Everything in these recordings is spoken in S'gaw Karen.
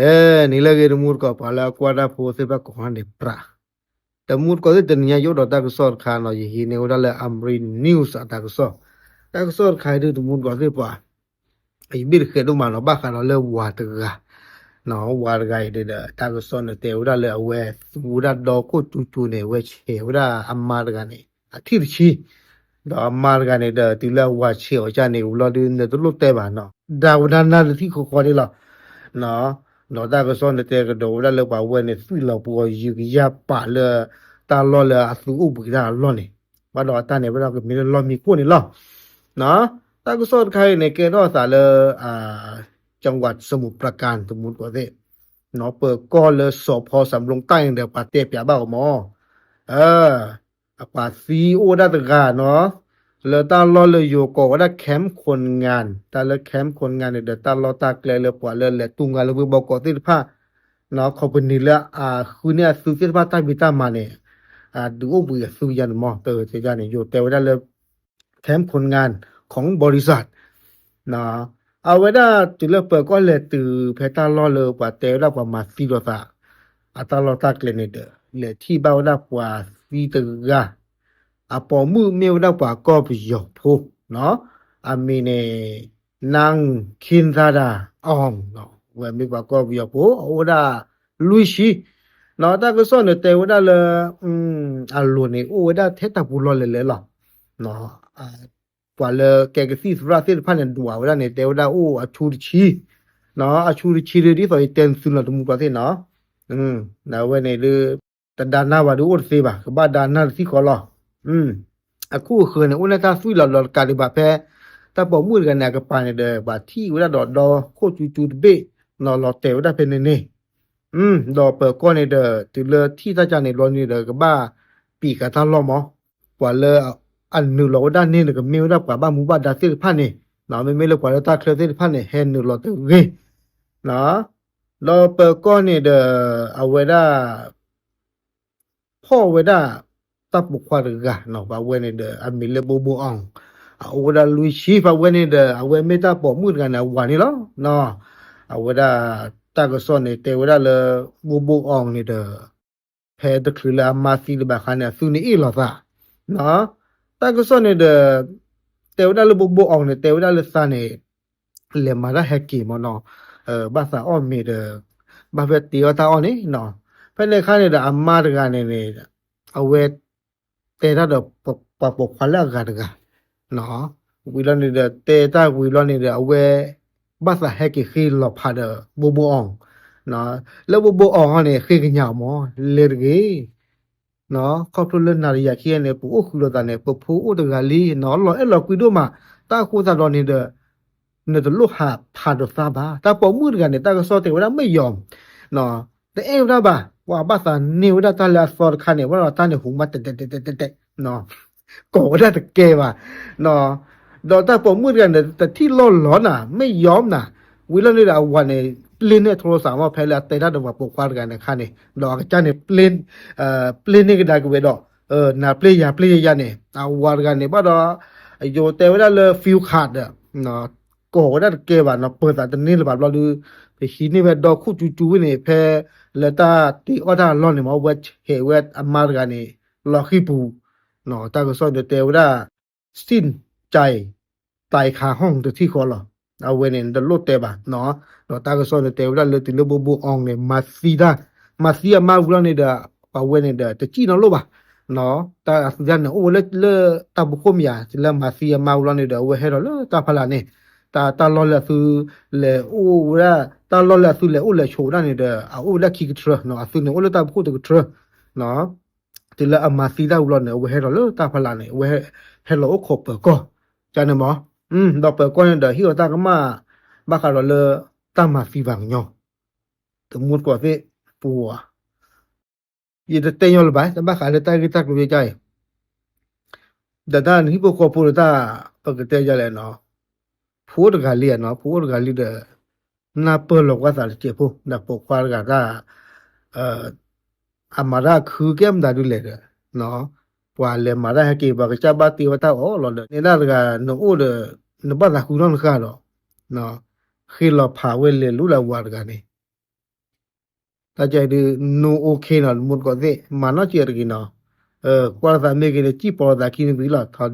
အဲ နံၤလၢအဂ့ၤ တမူတကိး ပှၤလၢအကွၢ်တၢ်ဖိသ့ၣ်တဖၣ်ကိးဂၤဒဲးန့ၣ် ပြး တမူတကိးသ့ၣ် တနံၤညါယအိၣ်ဒီးတၢ်ကစီၣ်တခါနီၤ, ယဟံးန့ၢ်ဝဲဒၣ်လၢ Amri News အတၢ်ကစီၣ်, တၢ်ကစီၣ်တခါအံၤဒုး တမူတကိးသ့ၣ်ပှၤ ယဘ့ၣ်တဃဲးဒိၣ်မးနီၤ, ဘၣ်ဃးဒီးလၢဝၤတဂၤ, ဝၤတဂၤအံၤဒီး တၢ်ကစီၣ်န့ၣ်တဲဝဲဒၣ်လၢအဝဲသူဝဲဒၣ်ဒီခိၣ်ကၠူကၠူန့ၣ် အဝဲဆဲးဝဲဒၣ်အမါတဂၤန့ၣ် အထံၣ်တဆံ, ဒီးအမါတဂၤန့ၣ်ဒီး တုၤလၢအဝၤဆဲးအီၤကၢ်န့ၣ် ဝံၤလီၤဒုး နတလိၣ်တဲဘၣ်နီၤ, ဒါဝဲဒၣ်နၢ်တထံၣ်ဃီဃီန့ၣ်လီၤ. ဒီးတၢ်ကစီၣ်န့ၣ်တဲကဒီးဝဲဒၣ်လၢပှၤဝဲန့ၣ် သွံၣ်လီၤပှီၤယုာ်ကယၢ်ပာ်လၢ တၢ်လီၢ်လၢအသုအိၣ်ဘှံးတၢ်အလီၢ်န့ၣ်, ဘၣ်ဒီးအတၢ်န့ၣ် ဘၣ်ဒီးကမ့ၢ်လၢလီၢ်မံခိၣ်န့ၣ်လီၤ. တၢ်ကစီၣ်တခါအံၤန့ၣ် ကဲထီၣ်အသးလၢ จังหวัดสมุทรปราการ တမူတကိးသ့ၣ်, ပၢၤကီၢ်လၢစီၤဖီစံးဘျုးတၢ်န့ၣ်ဒီး ပှၤတဲပၠးဘၣ်အီၤမး, အပှၤသံအိၣ်ဝဲဒၣ်တဂၤနီၤ, လၢတၢ်လီၢ်လၢယိၤကိးဝဲဒၣ် camp คนงาน, တၢ်လၢ camp คนงาน န့ၣ်ဒီး တၢ်လီၢ်တၢ်ကျဲလၢပှၤလၢလဲၤတူၢ်ငါလၢဝ့ၢ်ဘီကီးသ့ၣ်တဖၣ်, company လၢအဃုန့ၢ်အသုးသ့ၣ်တဖၣ်တၢ်ဖံးတၢ်မၤန့ၣ်, ဒုးအိၣ်ဘှံးအသုးယါန့ၣ်မး, တၢ်န့ၣ် ယိၤတဲဝဲဒၣ်လၢ camp คนงานของบริษัท အဝဲဒၣ်တုၤလၢပၢၤကီၢ်လဲၤတုၤဖဲတၢ်လီၢ်လၢပှၤတဲဝဲဒၣ်ပှၤမၤသံလိာ်သး အတၢ်လီၢ်တၢ်ကျဲန့ၣ်ဒီး လဲၤထံၣ်ဘၣ်ဝဲဒၣ်ပှၤသံတဂၤ, အပိာ်မုၣ်မ့ၢ်ဝဲဒၣ်ပှၤကီၢ်ပယီၤဖိ, အမံၤန့ၣ် နၢ်ခ့ၣ်သၣ်ဒၣ်အီၤ, ဝဲမ့ၢ်ပှၤကီၢ်ပယီၤဖိ အအိၣ်ဝဲဒၣ်လွံၢ်ဆံ, တၢ်ကစီၣ်န့ၣ်တဲဝဲဒၣ်လၢ အလိၤန့ၣ် အိၣ်ဝဲဒၣ်ထဲတၢ်ပူၤလီၢ်လဲၤလဲၤလီၤ. ပှၤလၢကဲကသံၣ်သရၣ်သ့ၣ်တဖၣ်န့ၣ် ဒွးဝဲဒၣ်န့ၣ် တဲဝဲဒၣ်အိၣ်အဆူတဆံ, အဆူတဆံဒ်သိးယတဲနသုလီၤ တမူတကိးသ့ၣ်နီၤ, အဝဲန့ၣ်ဒုး တဒါနၢ်ဘၣ်ဒုးအိၣ်တသ့ဘၣ်, ကဘၣ်ဒါနၢ်တသံဃီလီၤ. အခုအဃၢၤန့ၣ် အိၣ်န့ၢ်တၢ်သွံၣ်လီၤဒီးတကးဒံးဘၣ်ဖဲ တၢ်ပိာ်မုၣ်တဂၤန့ၣ် အကပၤန့ၣ်ဒီး ပှၤထံၣ်ဝဲဒၣ်ဒီးဒီခိၣ်ကၠူကၠူတဘ့ၣ်နီၤ လီၤတဲာ်ဝဲဒၣ်ဖဲန့ၣ်န့ၣ်, ဒီးပၢၤကီၢ်န့ၣ်ဒီး တုၤလၢထံၣ်တၢ်ကၢ်န့ၣ်ဘျီန့ၣ်ဒီး ကဘၣ်ပံာ်ဃာ်တၢ်လီၢ်မး, ပှၤလၢအနုာ်လီၤဝဲဒၣ်န့ၣ် ကမ့ၢ်ဝဲဒၣ်ပှၤဘၣ်မူဘၣ်ဒါသ့ၣ်တဖၣ်န့ၣ်, မ့မ့ၢ်လၢပှၤလၢတၢ်ချၢသ့ၣ်တဖၣ်န့ၣ် ဟဲနုာ်လီၤတဂ့ၤ ဒီးပၢၤကီၢ်န့ၣ်ဒီး အဝဲဒၣ် ဖီၣ်ဝဲဒၣ် တၢ်ပိာ်ခွါတဂၤနီၤ, ပှၤဝဲန့ၣ်ဒီး အမံၤလၢဘိဘိအီၤ, အအိၣ်ဝဲဒၣ်လွံၢ်ဆံ, ပှၤဝဲန့ၣ်ဒီး အဝဲမ့ၢ်တၢ်ပိာ်မုၣ်တဂၤန့ၣ် အဝၤန့ၣ်လီၤ. အဝဲဒၣ် တၢ်ကစီၣ်န့ၣ် တဲဝဲဒၣ်လၢ ဘိဘိအီၤန့ၣ်ဒီး ဖဲတချုးလၢအမါသံတဘၣ်ခါန့ၣ် အသုန့ၣ်အ့ၣ်လိာ်သး, တၢ်ကစီၣ်န့ၣ်ဒီး တဲဝဲဒၣ်လၢဘိဘိအီၤန့ၣ် တဲဝဲဒၣ်လၢသးန့ၣ် လဲၤမၤတၢ်ဟဲက့ၤမးနီၤ, ဘၣ်သးအီၣ်မ့ၤဒီး ဘၣ်ဖဲတ့အီၣ်တၢ်အီၣ်န့ၣ်နီၤ, ဖဲန့ၣ်အခါန့ၣ်ဒီး အမါတဂၤန့ၣ်န့ၣ် အဝဲ တဲတၢ်ဒီး ပှၤပိာ်ခွါလၢအဂၤတဂၤ ဝံၤလီၤန့ၣ်ဒီး တဲတၢ်ဝံၤလီၤန့ၣ်ဒီး အဝဲ ဘၣ်သးဟဲက့ၤဃ့လီၤဖးဒီး ဘိဘိအီၤ, လၢဘိဘိအီၤန့ၣ် ဃ့ကညးအီၤမး လဲၤတဂ့ၤ ခီဖျိလၢနၤဒီးယၤခံဂၤန့ၣ် ပအိၣ်ဃုာ်လိာ်သးန့ၣ် ပဖိအိၣ်တဂၤလံနီၤ, လီၤအဲၣ်လီၤကွံဒိၣ်မး, တၢ်အဃိသတးဒီးန့ၣ်ဒီး နတလိၣ်ဟးဖးဒီးသးဘၣ်. တၢ်ပိာ်မုၣ်တဂၤန့ၣ် တၢ်ကစီၣ်တဲဝဲဒၣ်မ့ၢ်ယီၤ, တအဲၣ်ဝဲဒၣ်ဘၣ်, ပှၤဘၣ်သးန့ၢ်ဝဲဒၣ်တၢ်လၢအသီတခါန့ၣ် ဘၣ်ဒီးတၢ်န့ၣ်ဟူးမးတဲတဲတဲတဲတဲ ကိးဝဲဒၣ်တကဲဘၣ်, ဒီးတၢ်ပိာ်မုၣ်တဂၤန့ၣ် တထံၣ်လီၢ်လီၤနၤ မ့ၢ်ယီၤနၤ, ဝံၤလီၤန့ၣ်ဒီးအဝၤန့ၣ် ပျ့ၤန့ၢ်ထိရသးမး ဖဲလၢအတဲတၢ်ဒီးပှၤပိာ်ခွါတဂၤန့ၣ်အခါန့ၣ် ဒီးအကစၢ်န့ၣ် ပျ့ၤန့ၢ်ကဒါက့ၤဝဲဒီး နၤပျ့ၤယၤပျ့ၤယၤန့ၣ် အဝၤတဂၤန့ၣ် ဘၣ်ဒီး ယိၤတဲဝဲဒၣ်လၢ fuel card ဒီး ကိးဝဲဒၣ်တကဲဘၣ်နီၤ, ပၢၤသးတန့ၢ်လၢၤဘၣ်ဘျီဒုး ပဟံးန့ၢ်ဝဲဒီခိၣ်ကၠူကၠူဝဲန့ၣ် ဖဲလၢတၢ်တ့အီၣ်တၢ်အလီၢ်န့ၣ်မး အဝဲဆဲးဝဲအမါတဂၤန့ၣ် လီၤဃံပူၤ, တၢ်ကစီၣ်န့ၣ်တဲဝဲဒၣ် စံၣ်ကၠဲး တၢ်ခးဟီၣ်တထံၣ်ဃီလီၤ. အဝဲန့ၣ် နတလိၣ်တဲဘၣ်နီၤ, ဒီးတၢ်ကစီၣ်န့ၣ်တဲဝဲဒၣ်လၢတုၤလၢဘိဘိအီၤန့ၣ် မၤသံတၢ်, မၤသံအမါဝံၤလီၤန့ၣ်ဒီး ပှၤဝဲန့ၣ်ဒီး တစံၣ်နီတလိၣ်ဘၣ် တၢ်အသုတၢ်န့ၣ် အိၣ်ဝဲလၢ လၢတၢ်ဖီခိၣ်မ့ၢ်ဧါ, တုၤလၢမၤသံအမါဝံၤလီၤန့ၣ်ဒီး အဝဲဟဲထီၣ်လၢတၢ်ဖီလာ်န့ၣ်, တၢ် တၢ်လီၢ်လၢအသုလဲၤအိၣ်ဝဲဒၣ်, တၢ်လီၢ်လၢအသုလဲၤအိၣ်လဲၤဆိးဝဲဒၣ်န့ၣ်ဒီး အအိၣ်ဝဲဒၣ်ခံကထြၢနီၤ, အသုန့ၣ်အိၣ်လၢတၢ်ဖီခိၣ်တကထြၢ တုၤလၢအမၤသံတၢ်ဝံၤလီၤန့ၣ် အဝဲဟဲထီၣ်လၢတၢ်ဖီလာ်န့ၣ် အဝဲဟဲလီၤအိၣ်ခိးပၢၤကီၢ်, ကန့ၣ်မး, ဒီးပၢၤကီၢ်န့ၣ်ဒီး ဟ့ၣ်အီၤတၢ်ကမၣ် ဘၣ်ဃးဒီးလၢ တၢ်မၤသံပှၤကညီ, တမူတကိးသ့ၣ်ပူၤ ယတတဲညီလၢၤဘၣ် တၢ်ဘၣ်ဃးလၢတၢ်ဂ့ၢ်တၢ်ကျိၤယဲၢ်ကါအံၤ, ဒီးတၢ်နဟံၣ်ဖိဃီဖိဒီးတၢ် ပကတဲယလဲၣ်နီၤ, ဖိအိၣ်တဂၤလံနီၤ, ဖိအိၣ်တဂၤလံဒီး နၢ်ပၢၢ်လီၤကွၢ်သးတစဲးဖိ ဒီးပိာ်ခွါတဂၤတၢ် အမၤတၢ်ခုကဲမတၤဒုလဲၣ်ဒီး ပှၤလဲၤမၤတၢ်ဟဲက့ၤ ပှၤကစၢ်ဘၣ်တ့ဝဲတၢ်အီၣ်လီၤဒီး နဲဒၣ်တဂၤနအိၣ်ဒီး နဘၣ်သးဃုထီၣ်နဃၢ်ဒီး ဃ့လီၤဖးဝဲလဲၤလူလၢအဝၤတဂၤန့ၣ် တၢ်ကဲဒုး no okay နီၤ တမူတကိးသ့ၣ် မၤနီၢ်ကံအီၤတဂ့ၤနီၤ, ကွၢ်လိာ်သးမ့ၢ်ဂ့ၤန့ၣ် စံၣ်ပိာ်လိာ်သးခံန့ၣ်ဝံၤလီၤ ထီဒါ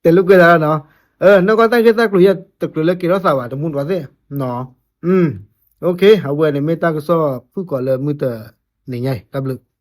တဲလိာ်ကွဲသးနီၤ, နီၢ်ကီၢ်တၢ်ဂ့ၢ်တၢ်ကျိၤယဲၢ်တကျိၤလၢကဲထီၣ်သးဘၣ် တမူတကိးသ့ၣ်နီၤ, okay အဝဲန့ၣ်မ့ၢ်တၢ်ကစီၣ်ဖုၣ်ကိာ်လၢမုၢ်တနံၤညါအံၤ တၢ်ဘျုး